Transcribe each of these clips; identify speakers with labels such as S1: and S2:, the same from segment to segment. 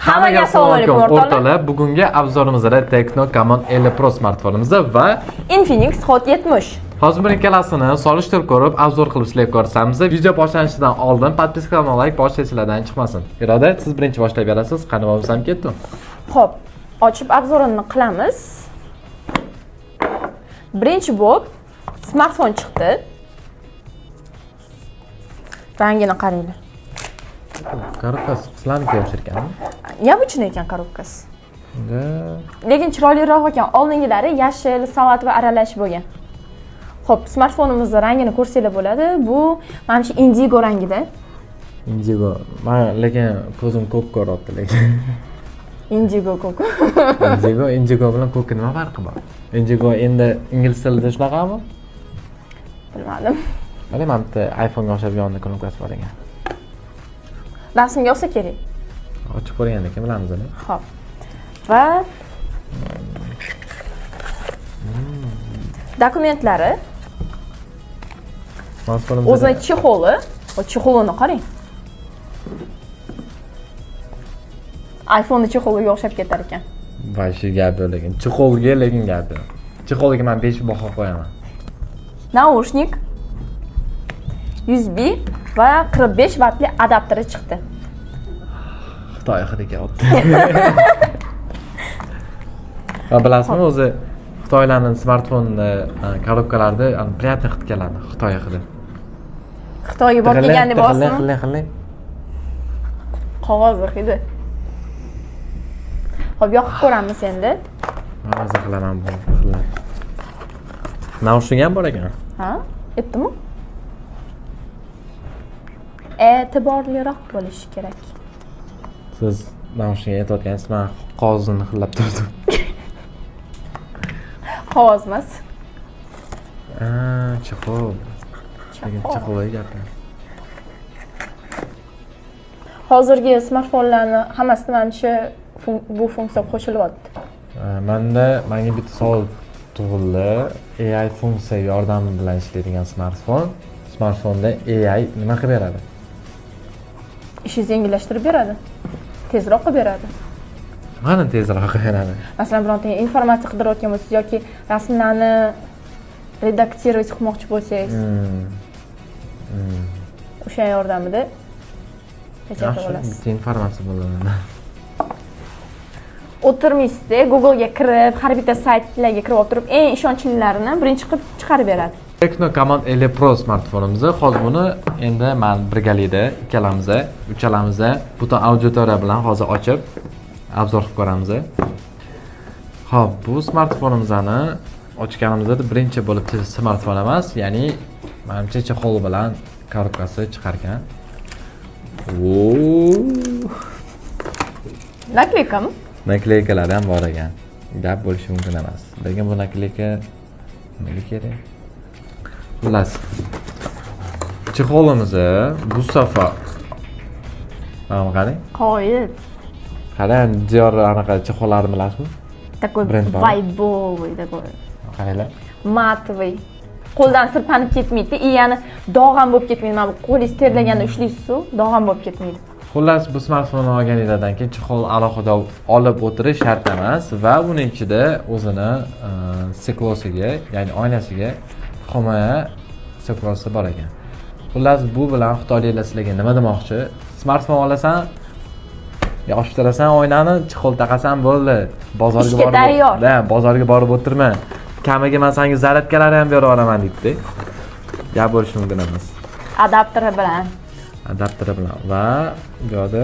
S1: Hammaga assalomu alaykum o'rtoqlar. Bugungi обзор imizda Tecno Camon 50 Pro smartfonimiz va
S2: Infinix Hot 70.
S1: Hozir bir ikkalasini solishtirib ko'rib, обзор qilib sizlarga ko'rsatamiz. Video boshlanishidan oldin подписка va like boshlasizlardan chiqmasin. Iroda, siz birinchi boshlab berasiz. Qani bo'lsam ketdim.
S2: Xo'p, ochib обзор ini qilamiz. Birinchi bo'lib smartfon chiqdi. Rangini qaranglar.
S1: Коробка si qizlarnikiga o'xshar ekan.
S2: Необычный ekan коробка si.
S1: Да.
S2: Lekin chiroyliroq ekan. Oldingilari yashil, salat va aralash bo'lgan. Xo'p, smartfonimizni rangini ko'rsanglar bo'ladi. Bu manimcha indigo rangida.
S1: Indigo. Men lekin ko'zim ko'k ko'ryapti lekin.
S2: Indigo ko'k.
S1: Indigo, indigo bilan ko'kka nima farqi bor? Indigo endi ingliz tilida shunaqami?
S2: Bilmadim.
S1: Mana mana bitta iPhone'ga o'xshab yonida knopkasi bor ekan.
S2: Rasmga olsa kerak.
S1: Ochib ko'rgandan keyin bilamiz uni.
S2: Xo'p. Va dokumentlari,
S1: Smartfonimizda
S2: o'zini чехол i, o чехол ini qarang. iPhone'ni чехол iga o'xshab ketar ekan.
S1: Вообще gap yo'q lekin. Чехол ga lekin gap yo'q. Чехол ga men 5 baho qo'yaman.
S2: Naushnik, USB va 45 vattli adapteri chiqdi.
S1: Xitoy hidi kelyapti. Va bilasizmi, o'zi Xitoylarning smartfonni коробка larida приятный hid keladi, Xitoy hidi.
S2: Xitoyga borib kelgan deb olsinmi?
S1: Xilli, xilli.
S2: Qog'oz hidi. Xo'p, yoqib ko'ramiz endi.
S1: Maza qilaman bu xillar. Naushnik ham bor ekan.
S2: Ha? Aytdimi? E'tiborliroq bo'lish kerak.
S1: Siz naushnik aytayotgansiz, men qog'ozni hidlab turdim.
S2: Qog'oz emas.
S1: Чехол. Lekin чехол gap.
S2: Hozirgi smartfonlarni hammasida manimcha bu funksiya qo'shilyapti.
S1: Menda menga bitta savol tug'ildi. AI funksiya yordami bilan ishlaydigan smartfon. Smartfonda AI nima qilib beradi?
S2: Ishingizni yengillashtirib beradi. Tezroq qilib beradi.
S1: Nimani tezroq qilib beradi?
S2: Masalan, bironta informatsiya qidirayotgan bo'lsangiz yoki rasmlarni redaktirовать qilmoqchi bo'lsangiz, o'sha yordamida bajarib
S1: Yaxshi,
S2: olasiz.
S1: bitta informatsiya bo'ladi.
S2: O'tirmaysizda, Google'ga kirib, har bitta saytlarga kirib o'tirib, eng ishonchlilarini birinchi qilib chiqarib beradi.
S1: Tecno Camon 50 Pro smartfonimiz. Hozir buni endi men birgalikda ikkalamiz, uchalamiz butun auditoriya bilan hozir ochib обзор qilib ko'ramiz. Xo'p, bu smartfonimizni ochganimizda birinchi bo'lib smartfon emas, ya'ni menimcha чехол bilan коробка si chiqar ekan.
S2: Наклейка mi?
S1: Наклейка lar ham bor ekan. Gap bo'lishi mumkin emas. Lekin bu наклейка nimaga kerak? Xullas, чехол imizni bu safar mana qarang.
S2: Qoyil.
S1: Qarang, Dior anaqa чехол larni bilasizmi?
S2: Такой
S1: Brend bormi?
S2: вайбовый такой.
S1: Qaranglar.
S2: Матовый. Qo'ldan sirpanib ketmaydi, и ya'ni dog' ham bo'lib ketmaydi. Mana bu qo'lingiz terlaganda ushlaysiz-ku, dog' ham bo'lib ketmaydi.
S1: Xullas, bu smartfonni olganingizdan keyin чехол alohida olib o'tirish shart emas va uni ichida o'zini стекло siga, ya'ni oynasiga himoya стекло si bor ekan. Xullas, bu bilan xitoyliklar sizlarga nima demoqchi? Smartfon olasan, yopishtirasan oynani, чехол taqasan, bo'ldi. Bozorga
S2: Ishga
S1: borib
S2: tayyor.
S1: Da, bozorga borib o'tirma. Kamiga men senga зарядка lar ham berib yuboraman deydi. Gap bo'lishi mumkin emas.
S2: Adapteri bilan.
S1: Adapteri bilan va bu yoqda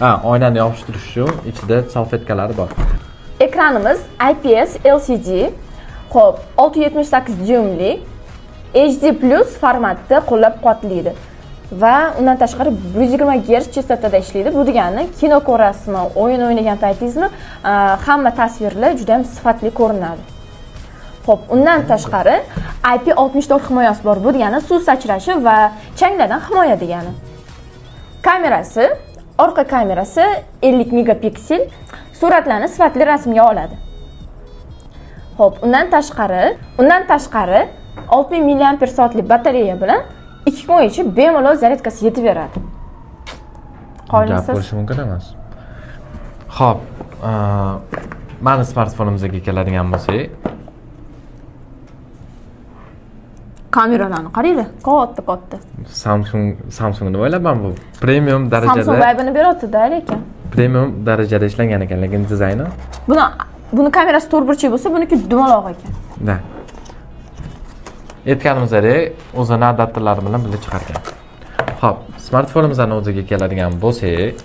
S1: ha, oynani yopishtirish uchun ichida salfetkalari bor.
S2: Ekranimiz IPS LCD. Xo'p, 6.78 dyumli HD plus formatda qo'llab-quvvatlaydi. Va undan tashqari 120 Hz chastotada ishlaydi. Bu degani kino ko'rasizmi, o'yin o'ynagan paytingizmi, hamma tasvirlar juda ham sifatli ko'rinadi. Xo'p, undan tashqari IP64 himoyasi bor. Bu degani suv sachrashi va changlardan himoya degani. Kamerasi, orqa kamerasi 50 megapiksel, suratlarni sifatli rasmga oladi. Xo'p, undan tashqari 6000 milliamper soatli batareya bilan 2 kun ichida bemalol zaryadkasi yetib beradi.
S1: Gap
S2: Qoyilmisiz?
S1: bo'lishi mumkin emas. Xo'p, mani smartfonimizga keladigan bo'lsak,
S2: Kameralarni qaranglar, katta katta.
S1: Samsung deb o'ylayman, bu premium
S2: Samsung
S1: darajada,
S2: vibe'ini beryapti-da lekin.
S1: Premium darajada ishlangan ekan, lekin dizayni
S2: Buni kamerasi to'rtburchak bo'lsa, buniki dumaloq ekan.
S1: Da. Aytganimizdek, o'zini adapterlari bilan birga chiqargan. Xo'p, smartfonimizni o'ziga keladigan bo'lsak,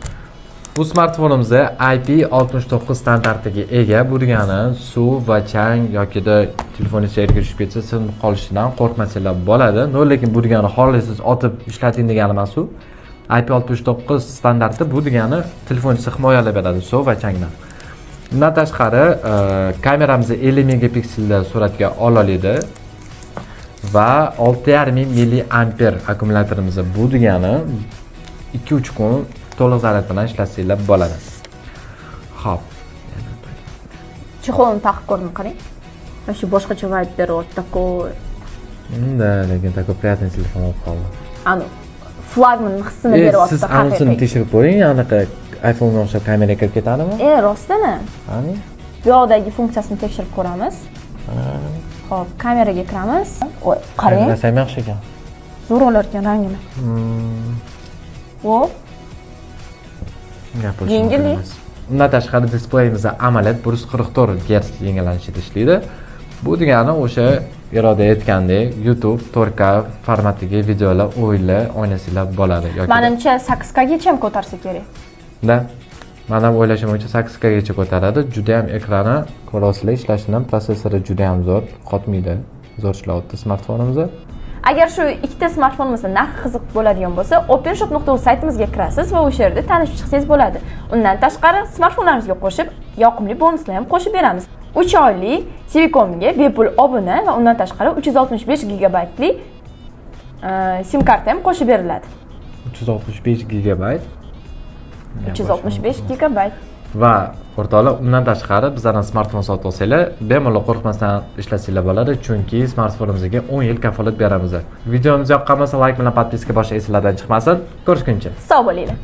S1: bu smartfonimiz IP69 standartiga ega. Bu degani suv va chang yokida telefoningiz yerga tushib ketsa sinib qolishidan qo'rqmasanglar bo'ladi. No, lekin bu degani xohlasiz otib ishlating degani emas u. IP69 standarti bu degani telefoningizni himoyalab beradi suv va changdan. Bundan tashqari, kameramiz 50 megapikselda suratga ola oladi va 6,5 milliamper akkumulyatorimiz, bu degani 2-3 kun to'liq zaryad bilan ishlatsanglar bo'ladi. Xo'p.
S2: Чехол ni taqib ko'rdim, qarang. Mana shu boshqacha vibe beryapti, такой.
S1: Да, lekin такой приятный telefon bo'lib qoldi.
S2: Anu, flagman hissini beryapti
S1: Siz anisini
S2: haqiqiy.
S1: Tekshirib ko'ring, anaqa iPhone'ga o'xshab kamera kirib ketadimi?
S2: Rostdan.
S1: Qani?
S2: Bu yoqdagi funksiyasini tekshirib ko'ramiz. Xo'p, kameraga kiramiz. Oy, qarang.
S1: Kamerasi ham yaxshi ekan.
S2: Zo'r olar ekan rangini. O,
S1: Gap bo'lishi
S2: Yengillik.
S1: mumkin emas. Undan tashqari displeyimizda AMOLED 144 Hz yangilanishida ishlaydi. Bu degani o'sha Iroda aytgandek, YouTube 4K formatdagi videolar, o'yinlar o'ynasanglar bo'ladi yoki
S2: Manimcha 8K gacha ham ko'tarsa kerak.
S1: Da. Men ham o'ylashim bo'yicha 8K gacha ko'taradi. Juda ham ekrani ko'rasizlar, ishlashidan protsessori juda ham zo'r, qotmaydi. Zo'r ishlayapti smartfonimiz.
S2: Agar shu ikkita smartfonimizni narxi qiziq bo'ladigan bo'lsa, openshop.uz saytimizga kirasiz va o'sha yerda tanishib chiqsangiz bo'ladi. Undan tashqari smartfonlarimizga qo'shib yoqimli bonuslar ham qo'shib beramiz. 3 oylik Tvcomga bepul obuna va undan tashqari 365 gigabaytli sim karta ham qo'shib beriladi.
S1: 365 gigabayt.
S2: 365 gigabayt.
S1: Va o'rtoqlar, undan tashqari bizlardan smartfon sotib olsanglar, bemalol qo'rqmasdan ishlatsanglar bo'ladi, chunki smartfonimizga 10 yil kafolat beramiz. Videomiz yoqqan bo'lsa, like bilan подписка bosish esinglardan chiqmasin. Ko'rishguncha.
S2: Sog' bo'linglar.